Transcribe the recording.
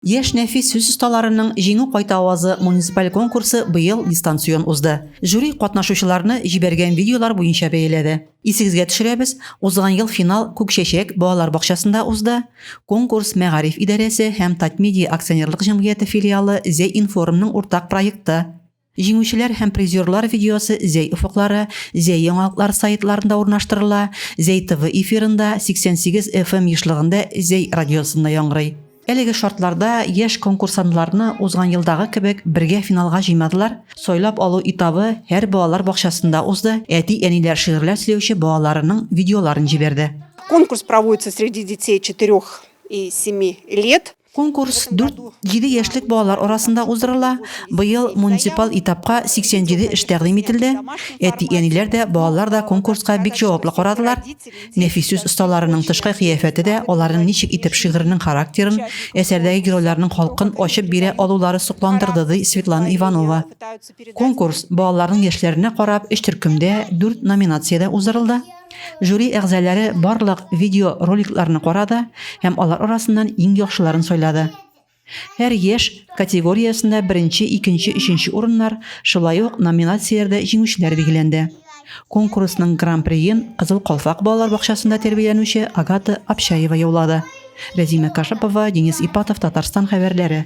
Яшь нәфис сүз осталарының Җиңү кайта авазы муниципаль конкурсы быел дистанцион узды. Жюри катнашучыларны җибәргән видеолар буенча бәяләде. Исегезгә төшерәбез, узган ел финал Күк чәчәк балалар бакчасында узды. Конкурс Мәгариф идарәсе һәм Татмедиа акционерлык җәмгыяте филиалы Зәй-информның уртак проекты. Җиңүчеләр һәм призерлар видеосы Зәй офыклары, Зәй яңалыклары сайтларында урнаштырыла, Зәй ТВ эфирында, 88 FM ешлыгында Зәй радиосында яңгырый. Әлеге шартларда яшь конкурсантларны узган елдагы кебек бергә финалга җыймадылар, сайлап алу этабы һәр балалар бакчасында узды, әти-әниләр шигырьләр сөйләүче балаларының видеоларын җибәрде. Конкурс проводится среди детей четырех и семи лет. Конкурс 4-7 яшьлек балалар арасында уздырыла. Быел муниципаль этапка 87 эш тәкъдим ителде. Әти-әниләр дә, балалар да конкурска бик җаваплы карадылар. Нәфис сүз осталарының тышкы кыяфәте дә аларның ничек итеп шигырьнең характерын, әсәрдәге геройларның холкын ачып бирә алулары сокландырды, ди Светлана Иванова. Конкурс, балаларның яшьләренә карап, өч төркемдә, дүрт номинациядә уздырылды. Жюри әгъзалары барлык видеороликларны карады һәм алар арасыннан иң яхшыларын сайлады. Һәр яшь категориясендә беренче, икенче, өченче урыннар, шулай ук номинацияләрдә җиңүчеләр билгеләнде. Конкурсның Гран-приен Кызыл калфак балалар бакчасында тәрбияләнүче Агата Апчаева яулады. Рәзимә Кашапова, Денис Ипатов, Татарстан хәбәрләре.